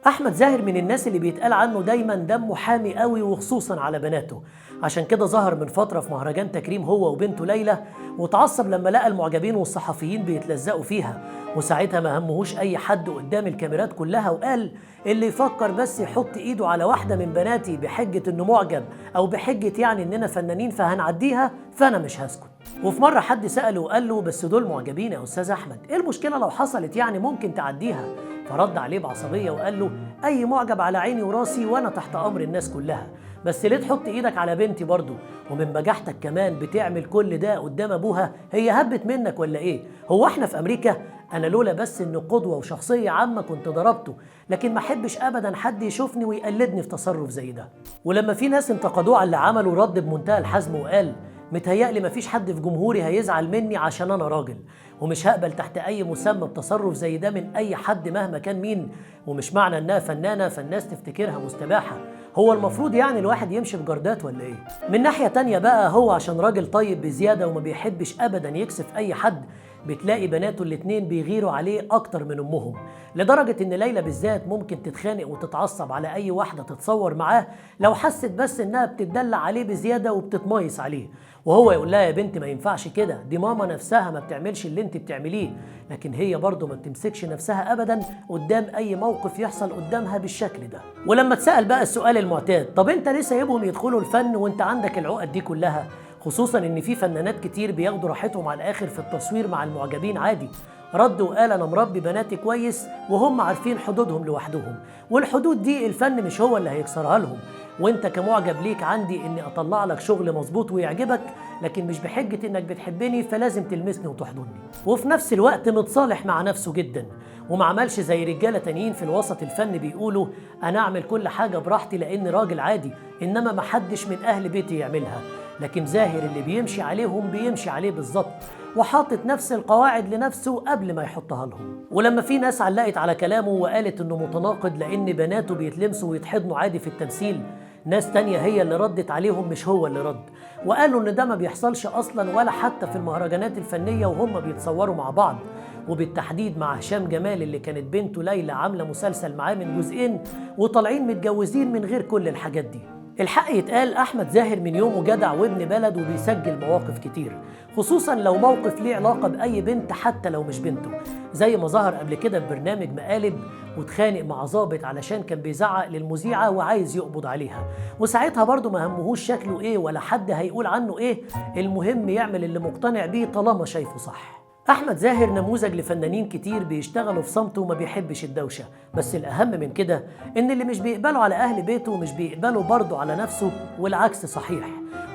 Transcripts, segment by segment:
احمد زاهر من الناس اللي بيتقال عنه دايما دمه حامي قوي، وخصوصا على بناته. عشان كده ظهر من فترة في مهرجان تكريم هو وبنته ليلى، وتعصب لما لقى المعجبين والصحفيين بيتلزقوا فيها، وساعتها ما همهوش اي حد قدام الكاميرات كلها، وقال اللي يفكر بس يحط ايده على واحدة من بناتي بحجة انه معجب او بحجة يعني اننا فنانين فهنعديها، فانا مش هسكت. وفي مرة حد سأله وقال له بس دول معجبين يا استاذ احمد، ايه المشكلة لو حصلت يعني ممكن تعديها؟ فرد عليه بعصبية وقال له أي معجب على عيني وراسي وأنا تحت أمر الناس كلها، بس ليه تحط إيدك على بنتي برضو؟ ومن بجاحتك كمان بتعمل كل ده قدام أبوها، هي هبت منك ولا إيه؟ هو إحنا في أمريكا؟ أنا لولا بس إنه قدوة وشخصية عامة كنت ضربته، لكن ما أحبش أبدا حد يشوفني ويقلدني في تصرف زي ده. ولما في ناس انتقدوه على اللي عمله رد بمنتهى الحزم وقال متهيألي مفيش حد في جمهوري هيزعل مني عشان أنا راجل، ومش هقبل تحت أي مسمى بتصرف زي ده من أي حد مهما كان مين، ومش معنى إنها فنانة فالناس تفتكرها مستباحة، هو المفروض يعني الواحد يمشي بجردات ولا إيه؟ من ناحية تانية بقى، هو عشان راجل طيب بزيادة وما بيحبش أبدا يكسف أي حد، بتلاقي بناته الاتنين بيغيروا عليه أكتر من أمهم، لدرجة إن ليلى بالذات ممكن تتخانق وتتعصب على أي واحدة تتصور معاه لو حست بس إنها بتدلع عليه بزيادة وبتتمايص عليه، وهو يقول لها يا بنت ما ينفعش كده، دي ماما نفسها ما بتعملش اللي انت بتعمليه، لكن هي برضه ما بتمسكش نفسها أبدا قدام أي موقف يحصل قدامها بالشكل ده. ولما اتسأل بقى السؤال المعتاد، طب انت ليه سايبهم يدخلوا الفن وانت عندك العقد دي كلها؟ خصوصا ان في فنانات كتير بياخدوا راحتهم على الاخر في التصوير مع المعجبين عادي، رد وقال انا مربي بناتي كويس وهم عارفين حدودهم لوحدهم، والحدود دي الفن مش هو اللي هيكسرها لهم، وانت كمعجب ليك عندي اني اطلع لك شغل مظبوط ويعجبك، لكن مش بحجة انك بتحبني فلازم تلمسني وتحضني. وفي نفس الوقت متصالح مع نفسه جدا، وما عملش زي رجالة تانيين في الوسط الفني بيقولوا انا اعمل كل حاجة براحتي لان راجل عادي، انما ما حدش من اهل بيتي يعملها، لكن زاهر اللي بيمشي عليهم بيمشي عليه بالظبط، وحاطط نفس القواعد لنفسه قبل ما يحطها لهم. ولما في ناس علقت على كلامه وقالت انه متناقض لان بناته بيتلمسوا ويتحضنوا عادي في التمثيل، ناس تانية هي اللي ردت عليهم مش هو اللي رد، وقالوا ان ده ما بيحصلش اصلا ولا حتى في المهرجانات الفنية وهم بيتصوروا مع بعض، وبالتحديد مع هشام جمال اللي كانت بنته ليلى عاملة مسلسل معاه من جزئين وطالعين متجوزين من غير كل الحاجات دي. الحق يتقال أحمد زاهر من يومه جدع وابن بلد وبيسجل مواقف كتير، خصوصا لو موقف ليه علاقة بأي بنت حتى لو مش بنته، زي ما ظهر قبل كده في برنامج مقالب واتخانق مع ظابط علشان كان بيزعق للمذيعة وعايز يقبض عليها، وساعتها برضه ما همهوش شكله ايه ولا حد هيقول عنه ايه، المهم يعمل اللي مقتنع بيه طالما شايفه صح. أحمد زاهر نموذج لفنانين كتير بيشتغلوا في صمته وما بيحبش الدوشة، بس الأهم من كده إن اللي مش بيقبله على أهل بيته ومش بيقبله برضه على نفسه، والعكس صحيح.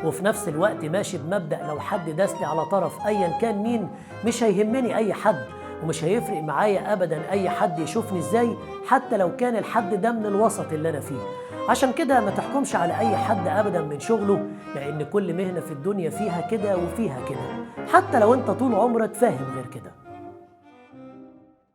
وفي نفس الوقت ماشي بمبدأ لو حد داسلي على طرف أيا كان مين مش هيهمني أي حد، ومش هيفرق معايا أبدا أي حد يشوفني إزاي حتى لو كان الحد ده من الوسط اللي أنا فيه. عشان كده ما تحكمش على أي حد أبدا من شغله، لأن كل مهنة في الدنيا فيها كده وفيها كده، حتى لو أنت طول عمرك فاهم غير كده.